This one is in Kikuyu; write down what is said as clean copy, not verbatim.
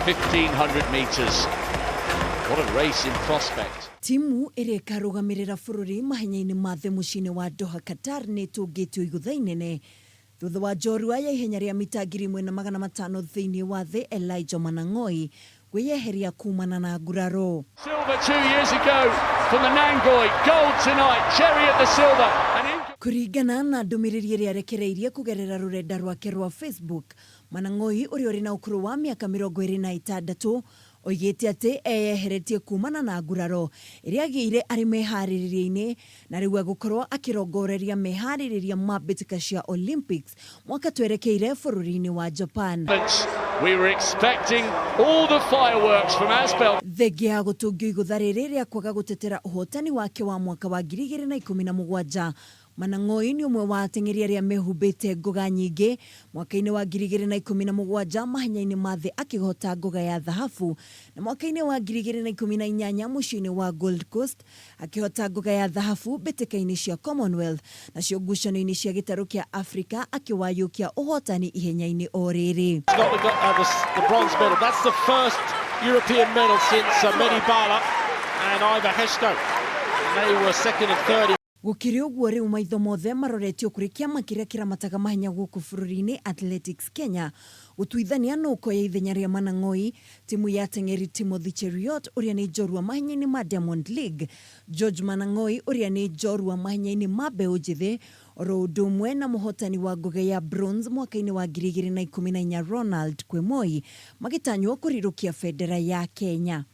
1500 metres. What a race in prospect. Timu ĩrĩa ĩkarũgamĩrĩra bũrũri mahenya-inĩ ma thĩ mũciĩ-inĩ wa Doha, Qatar nĩ ĩtũngĩtio igũtha inene thutha wa njorua ya ihenya rĩa mita 1500 thĩinĩ wa thĩ Elijah Manang'oi kwĩyeheria kumana na nguraro. Silver 2 years ago for Manangoi, gold tonight, Cheruiyot the silver. And in Kũringana na ndũmĩrĩri ĩrĩa arekereirie kũgerera rũrenda rwake rwa Facebook, Manang'oi ũrĩa ũrĩ na ũkũrũ wa mĩaka 26 oigĩte atĩ eyeheretie kumana na nguraro ĩrĩa agĩire arĩ meharĩrĩria-inĩ na rĩu egũkorwo akĩrongoreria meharĩrĩria ma mbĩtĩka cia Olympics mwaka twerekeire bũrũri-inĩ wa Japan. We were expecting all the fireworks from Asbel. Thengia ya gũtũngio igũtha rĩrĩ rĩa kwaga gũtetera ũhotani wake wa mwaka wa 2017, Manang'oi nĩ ũmwe wa ateng'eri arĩa mehumbĩte ngoga nyingĩ mwaka-inĩ wa 2017 mahenya-inĩ ma thĩ akĩhota ngoga ya thahabu na mwaka-inĩ wa 2018 mũciĩ-inĩ wa Gold Coast akĩhota ngoga ya thahabu mbĩtĩka-inĩ cia Commonwealth nacio ngucanio-inĩ cia gĩtarũ kĩa Afrika akĩwayũkia ũhotani ihenya-inĩ o rĩrĩ. Got the bronze medal. That's the first European medal since Mehdi Bala and Ivar Heshko. They were second and third. Gũkĩrĩ ũguo, rĩu maitho mothe maroretio kũrĩ kĩama kĩrĩa kĩramataga mahenya gũkũ bũrũri-inĩ, Athletics Kenya, gũtuithania nũ ũkoya ithenya rĩa Manang'oi. Timu ya ateng'eri Timothy Cheruiyot ũrĩa nĩ njorua mahenya-inĩ ma Diamond League, George Manang'oi ũrĩa nĩ njorua mahenya-inĩ ma mbeũ njĩthĩ, oro ũndũ ũmwe na mũhotani wa ngoge ya bronze mwaka-inĩ wa 2014 Ronald Kwemoi, magĩtanywo kũrirũkia bendera ya Kenya.